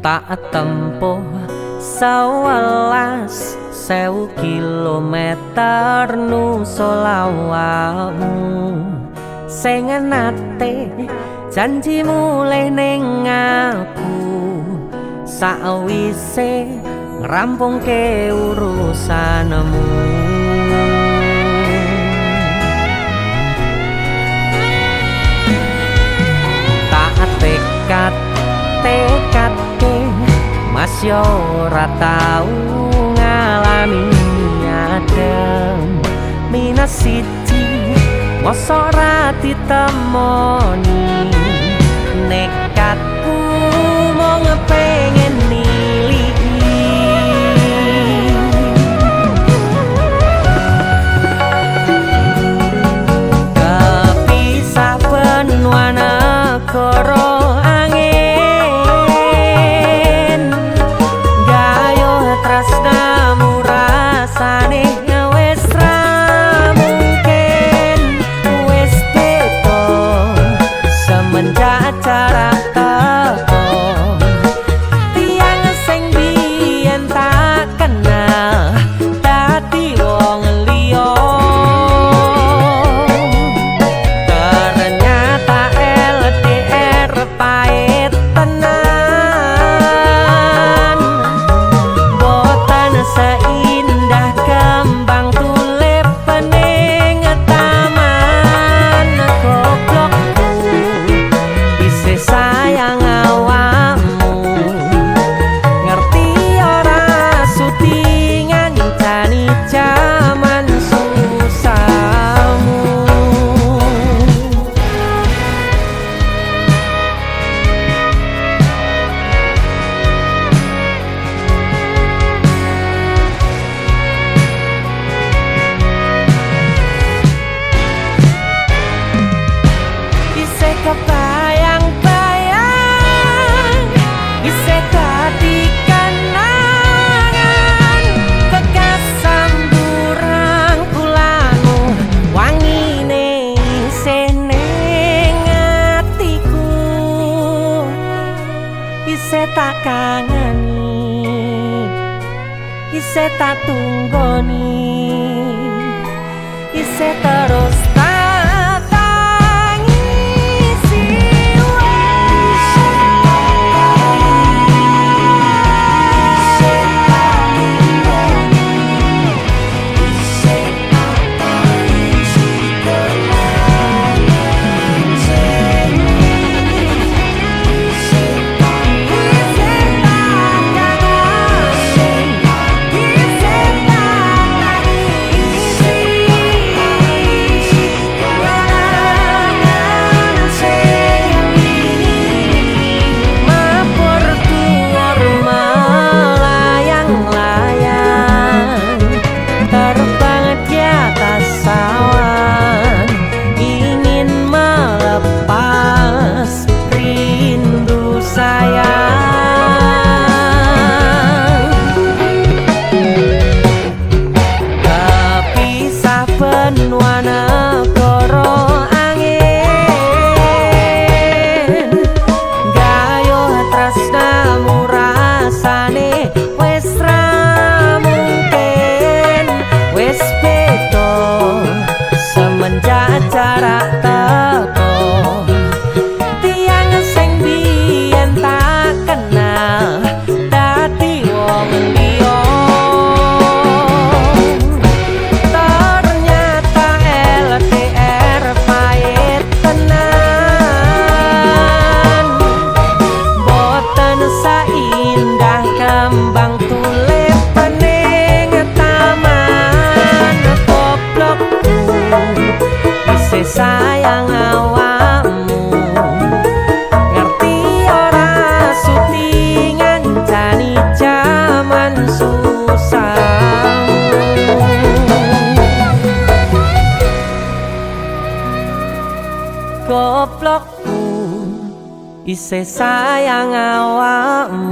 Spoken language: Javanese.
Tak tempuh 11.000 kilometer nusul awakmu sing nate janji mulih ning aku sakwise ngrampungke urusanmu. Tak tekad tekadke mas yo ora tau ngalami adem minus siji mosok ra ditemoni nekatku mung pengen niliki. Kepisah benua negara angin gayo tresnamu rasane wis ra mungkin wis beda semenjak jarak teko tiyang sing biyen tak kenal dadi wong liya. Ternyata LDR pahit tenan boten seindah kembang tulip ning taman. Goblokku isih sayang awakmu ngerti ora sudi ngancani jaman susahmu. Isih kebayang-bayang isih dadi kenangan bekas samburan kulamu wangine isih ning atiku isih tak kangeni isih tak tunggoni isih terus tak tangisi. Mabur dhuwur melayang-layang terbang di atas awan ingin melepas rindu sayang. Kepisah benua negara angin gayo tresnamu rasane wis ra mungkin wis beda semenjak jarak teko tiyang sing biyen tak kenal dadi wong liya. Ternyata LDR pahit tenan boten saindah kembang tulip ning taman. Goblokku isih sayang awakmu ngerti ora sudi ngancani jaman susahmu. Goblokku isih sayang awakmu.